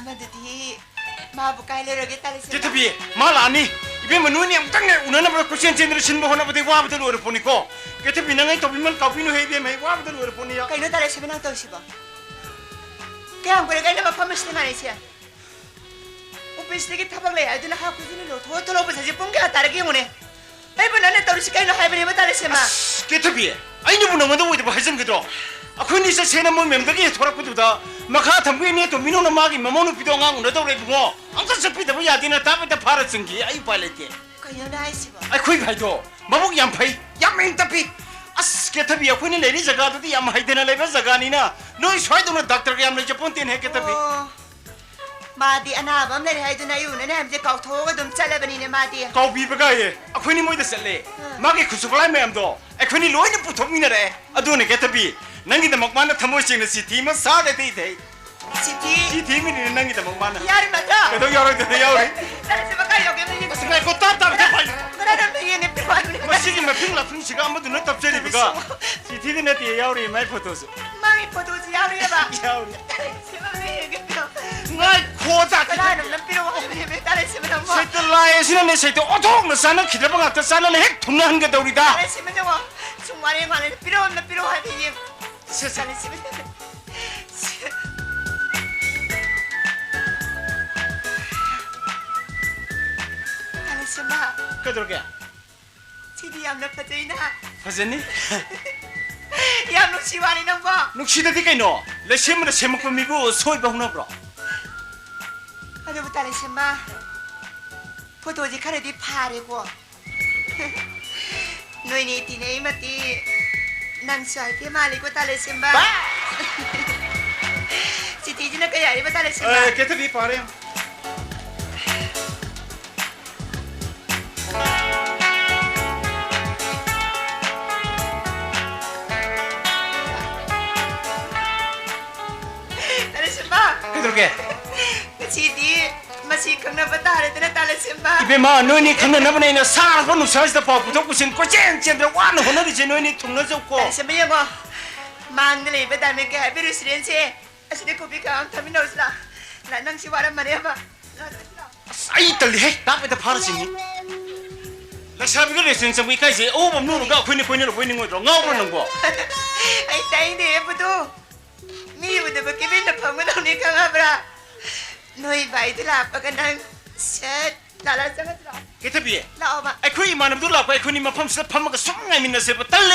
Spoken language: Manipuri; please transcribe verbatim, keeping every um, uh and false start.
ꯃꯗꯨꯗꯤ ꯃꯥꯕꯨ ꯀꯥꯏ ꯂꯩꯔꯒꯦ, ꯇꯥꯂꯦꯁꯦꯝꯕ? ꯀꯦꯊꯕꯤ, ꯃꯥ ꯂꯥꯛꯑꯅꯤ꯫ ꯏꯕꯦꯝꯃ, ꯅꯣꯏꯅꯤ ꯑꯃꯨꯛꯇꯪꯅꯦ ꯎꯅꯅꯕ ꯀꯣꯏꯆꯦꯟ ꯆꯦꯟꯗꯅ ꯁꯤꯟꯕ ꯍꯣꯠꯅꯕꯗꯤ ꯋꯥꯕꯗ ꯂꯣꯏꯔ ꯄꯣꯠꯅꯤꯀꯣ꯫ ꯀꯦꯊꯕꯤ, ꯅꯪ ꯑꯩ ꯇꯧꯕꯤꯃꯜ ꯀꯥꯎꯕꯤꯅꯨꯍꯦ ꯏꯕꯦꯝꯃ, ꯑꯩ ꯋꯥꯕꯗ ꯂꯣꯏꯔ ꯄꯣꯠꯅꯤ꯫ ꯀꯩꯅꯣ ꯇꯥꯂꯦꯁꯦꯝꯕ ꯅꯪ ꯇꯧꯔꯤꯁꯤꯕꯣ? ꯀꯌꯥꯝ ꯀꯨꯏꯔꯒꯦ ꯑꯩꯅ ꯃꯐꯝ ꯑꯁꯤꯗ ꯉꯥꯏꯔꯤꯁꯦ? ꯑꯣꯐꯤꯁꯇꯒꯤ ꯊꯕꯛ ꯂꯩ ꯍꯥꯏꯗꯨꯅ ꯍꯥ ꯈꯨꯖꯤꯟꯅ ꯂꯧꯊꯣꯛꯑ ꯊꯣꯛꯂꯛꯄꯁꯦ ꯍꯧꯖꯤꯛ ꯄꯨꯡ ꯀꯌꯥ ꯇꯥꯔꯒꯦ ꯌꯦꯡꯉꯨꯅꯦ꯫ ꯑꯩꯕꯨ ꯅꯪꯅ ꯇꯧꯔꯤꯁꯤ ꯀꯩꯅꯣ ꯍꯥꯏꯕꯅꯦꯕ, ꯇꯥꯂꯦꯁꯦꯝꯕ? ꯑꯁ, ꯀꯦꯊꯕꯤ, ꯑꯩꯅꯕꯨ ꯅꯉꯣꯟꯗ ꯑꯣꯏꯗꯕ ꯍꯥꯏꯖꯟꯒꯗ꯭ꯔꯣ? ꯑꯩꯈꯣꯏꯅꯤ ꯆꯠꯁꯦꯅ ꯃꯣꯏ ꯃꯦꯝꯗꯒꯤ ꯊꯣꯔꯛꯄꯗꯨꯗ ꯃꯈꯥ ꯊꯝꯕꯒꯤ ꯏꯅꯦ ꯇꯣꯝꯕꯤꯅꯧꯅ ꯃꯥꯒꯤ ꯃꯃꯧ ꯅꯨꯄꯤꯗꯣ ꯑꯉꯥꯡ ꯎꯅꯗꯧꯔꯦ ꯏꯕꯨꯡꯉꯣ꯫ ꯑꯝꯇ ꯆꯠꯄꯤꯗꯕ ꯌꯥꯗꯦꯅ ꯇꯥꯞ ꯍꯦꯛꯇ ꯐꯥꯔ ꯆꯪꯈꯤ꯫ ꯑꯩ ꯎꯄꯥꯏ ꯂꯩꯇꯦ꯫ ꯀꯩꯅꯣꯅꯦ ꯍꯥꯏꯁꯤꯕꯣ? ꯑꯩꯈꯣꯏ ꯚꯥꯏꯗꯣ ꯃꯕꯨꯛ ꯌꯥꯝ ꯐꯩ, ꯌꯥꯝ ꯏꯪ ꯇꯞꯄꯤ꯫ ꯑꯁ, ꯀꯦꯊꯕꯤ, ꯑꯩꯈꯣꯏꯅ ꯂꯩꯔꯤ ꯖꯒꯥꯗꯨꯗꯤ ꯌꯥꯝ ꯍꯩꯗꯅ ꯂꯩꯕ ꯖꯒꯥꯅꯤꯅ ꯅꯣꯏ ꯁ꯭ꯋꯥꯏꯗꯧꯅ ꯗꯥꯛꯇꯔꯒ ꯌꯥꯝ ꯂꯩꯖꯄꯣꯟꯇꯦꯅꯦ, ꯀꯦꯊꯕꯤ꯫ ꯑꯣ, ꯃꯥꯗꯤ ꯑꯅꯥꯕ ꯑꯃ ꯂꯩꯔꯦ ꯍꯥꯏꯗꯨꯅ ꯑꯩ ꯎꯅꯅꯤ ꯍꯥꯏꯕꯁꯦ ꯀꯥꯎꯊꯣꯛꯑꯒ ꯑꯗꯨꯝ ꯆꯠꯂꯕꯅꯤꯅꯦ ꯃꯥꯗꯤ꯫ ꯀꯥꯎꯕꯤꯕꯒꯥꯏꯌꯦ, ꯑꯩꯈꯣꯏꯅꯤ ꯃꯣꯏꯗ ꯆꯠꯂꯦ꯫ ꯑꯥ꯫ ꯃꯥꯒꯤ ꯈꯨꯠꯁꯨ ꯈꯨꯠꯂꯥꯏ ꯃꯌꯥꯝꯗꯣ ꯑꯩꯈꯣꯏꯅꯤ ꯂꯣꯏꯅ ꯄꯨꯊꯣꯛꯃꯤꯟꯅꯔꯛꯑꯦ꯫ ꯑꯗꯨꯅ ꯀꯦꯊꯕꯤ, ꯅꯪꯒꯤꯗꯃꯛ ꯃꯥꯅ ꯊꯃꯣꯏ ꯁꯦꯡꯅ ꯆꯤꯊꯤ ꯑꯃ ꯁꯥꯔꯦ ꯊꯩ ꯊꯩ꯫ ꯆꯤꯊꯤ? ꯆꯤꯊꯤ ꯑꯃꯅꯤꯅꯦ ꯅꯪꯒꯤꯗꯃꯛ ꯃꯥꯅ꯫ ꯌꯥꯔꯤ ꯅꯠꯇ꯭ꯔꯣ? ꯀꯩꯗꯧ ꯌꯥꯎꯔꯣꯏꯗꯣꯏꯅꯣ? ꯌꯥꯎꯔꯤ꯫ ꯇꯥꯂꯦꯁꯦꯝꯕ ꯀꯥꯏ ꯌꯧꯒꯦ ꯑꯝꯇ ꯌꯦꯡꯒꯦ꯫ ꯑꯁ, ꯉꯥꯏꯈꯣ, ꯇꯥꯞ ꯇꯥꯞ ꯇꯥꯞ ꯄꯥꯏꯌꯨ꯫ ꯀꯗꯥꯏꯗ ꯑꯝꯇ ꯌꯦꯡꯒꯦ? ꯄꯤꯔꯛꯑꯣ ꯍꯥꯏꯕꯅꯦ꯫ ꯃꯁꯤꯒꯤ ꯃꯐꯤꯡ ꯂꯥꯐꯤꯡꯁꯤꯒ ꯑꯃꯗꯨꯅ ꯇꯞꯆꯔꯤꯕꯒ꯫ ꯆꯤꯊꯤꯗ ꯅꯠꯇꯦ ꯌꯥꯎꯔꯤ, ꯃꯥꯏ ꯐꯣꯇꯣꯁꯨ꯫ ꯃꯥꯒꯤ ꯐꯣꯇꯣꯁꯨ ꯌꯥꯎꯔꯤꯑꯕ? ꯌꯥꯎꯔꯤ꯫ ꯁꯤꯃ ꯑꯝꯇ ꯌꯦꯡꯒꯦ, ꯄꯤꯔꯛꯑꯣ꯫ ꯉꯥꯏꯈꯣ, ꯇꯥꯈꯤ꯫ ꯀꯗꯥꯏꯗ ꯑꯝꯇ ꯄꯤꯔꯛꯑꯣ ꯍꯥꯏꯕꯅꯦ, ꯇꯥꯂꯦꯁꯦꯝꯕ ꯅꯪꯕꯣ? ꯁꯩꯇ ꯂꯥꯏ ꯑꯁꯤꯅꯅꯦ, ꯁꯩꯇ ꯑꯣꯟꯊꯣꯛꯅ ꯆꯥꯅꯈꯤꯗ꯭ꯔꯕ ꯉꯥꯛꯇ ꯆꯥꯅꯅ ꯍꯦꯛ ꯊꯨꯡꯅꯍꯟꯒꯗꯧꯔꯤꯗ꯫ ꯇꯥꯂꯦꯁꯦꯝꯕ ꯅꯪꯕꯣ, ꯁꯨꯝ ꯋꯥꯔꯦꯡ ꯋꯥꯔꯦꯡ ꯄꯤꯔꯛꯑꯣ, ꯑꯝꯇ ꯄꯤꯔꯛꯑꯣ ꯍꯥꯏꯕ ꯌꯦꯡꯉꯣ꯫ ꯁꯦ, ꯁꯦ꯫ ꯇꯥꯂꯦꯁꯦꯝꯕ꯫ ꯇꯥꯂꯦꯁꯦꯝꯕ꯫ ꯀꯩꯗꯧꯔꯒꯦ? ꯁꯤꯗꯤ ꯌꯥꯝꯅ ꯐꯖꯩꯅ꯫ ꯐꯖꯅꯤ꯫ ꯌꯥꯝ ꯅꯨꯡꯁꯤ ꯋꯥꯅꯤ ꯅꯪꯕꯣ꯫ ꯅꯨꯡꯁꯤꯗꯗꯤ ꯀꯩꯅꯣ? ꯂꯩꯁꯦꯝꯕꯅ ꯁꯦꯝꯃꯛꯄ ꯃꯤꯕꯨ ꯁꯣꯏꯕ ꯍꯧꯅꯕ꯭ꯔꯣ? ꯑꯗꯨꯕꯨ ꯇꯥꯂꯦꯁꯦꯝꯕ, ꯐꯣꯇꯣꯁꯤ ꯈꯔꯗꯤ ꯐꯥꯔꯦꯀꯣ꯫ ꯅꯣꯏꯅꯤ ꯇꯤꯟꯅꯩ ꯃꯇꯤꯛ ꯅꯪꯁꯨ ꯍꯥꯏꯐꯦꯠ ꯃꯥꯜꯂꯤꯀꯣ, ꯇꯥꯂꯦꯁꯦꯝꯕ꯫ ꯕꯥ! ꯆꯤꯊꯤꯁꯤꯅ ꯀꯩ ꯍꯥꯏꯔꯤꯕ, ꯇꯥꯂꯦꯁꯦꯝꯕ? ꯑꯦ, ꯀꯦꯊꯕꯤ, ꯄꯥꯔꯦ ꯌꯦꯡꯉꯣ꯫ ꯇꯥꯂꯦꯁꯦꯝꯕ! ꯀꯩꯗꯧꯔꯒꯦ? ꯉꯁꯤꯗꯤ ꯃꯁꯤ ꯈꯪꯅꯕ ꯇꯥꯔꯦꯗꯅ, ꯇꯥꯂꯦꯁꯦꯝꯕ꯫ ꯏꯕꯦꯝꯃ, ꯅꯣꯏꯅꯤ ꯈꯪꯅꯅꯕꯅꯦ ꯑꯩꯅ ꯁꯥꯔꯕ ꯅꯨꯡꯁꯥꯁꯤꯗ ꯄꯥꯎ ꯄꯨꯊꯣꯛ ꯄꯨꯁꯤꯟ ꯀꯣꯏꯆꯦꯟ ꯆꯦꯟꯗꯅ ꯋꯥꯅ ꯍꯣꯠꯅꯔꯤꯁꯦ, ꯅꯣꯏꯅꯤ ꯊꯨꯡꯅꯖꯧꯀꯣ꯫ ꯇꯥꯂꯦꯁꯦꯝꯕ, ꯌꯦꯡꯉꯣ, ꯃꯥꯡꯗ ꯂꯩꯕ ꯗꯥꯏꯃꯟ ꯀꯦ ꯍꯥꯏꯕ ꯔꯦꯁꯇꯨꯔꯦꯟꯁꯦ, ꯑꯁꯤꯗ ꯀꯣꯐꯤ ꯀꯞ ꯑꯃ ꯊꯛꯃꯤꯟꯅꯧꯁꯤꯂꯥ꯫ ꯅ-, ꯅꯪꯁꯤ ꯋꯥꯔꯝꯃꯅꯦꯕ꯫ ꯑꯁ, ꯑꯩ ꯇꯜꯂꯤꯍꯦ, ꯇꯥꯛꯄꯗ ꯐꯥꯔꯁꯤꯅꯤ꯫ ꯂꯩꯁꯥꯕꯤꯒ restaurant ꯆꯪꯕ ꯏꯀꯥꯏꯖꯩ, ꯑꯎꯕ ꯑꯃ ꯅꯣꯛꯂꯒ ꯑꯩꯈꯣꯏꯅꯤ ꯀꯣꯏꯅꯔꯨꯕꯣꯏ ꯅꯤꯡꯉꯣꯏꯗ꯭ꯔꯣ? ꯉꯥꯎꯕ꯭ꯔꯣ ꯅꯪꯕꯣ? ꯑꯩ ꯇꯥꯏꯅꯦ ꯑꯕꯗꯨ꯫ ꯃꯤ ꯎꯗꯕ ꯀꯦꯕꯤꯟꯗ ꯐꯝꯒꯗꯧꯅꯤ ꯈꯪꯉꯕ꯭ꯔꯥ? ꯅꯣꯏ ꯚꯥꯏꯗꯨ ꯂꯥꯛꯄꯒ ꯅꯪ ꯁꯠ ꯂꯥꯂꯥ ꯆꯪꯉꯗ꯭ꯔꯣ? ꯀꯩꯊꯕꯤ, ꯂꯥꯛꯑꯣꯕ꯫ ꯑꯩꯈꯣꯏ ꯏꯃꯥꯟꯅꯕꯗꯨ ꯂꯥꯛꯄ, ꯑꯩꯈꯣꯏꯅꯤ ꯃꯐꯝꯁꯤꯗ ꯐꯝꯃꯒ ꯁꯨꯝ ꯉꯥꯏꯃꯤꯟꯅꯁꯦꯕ꯫ ꯇꯜꯂꯦ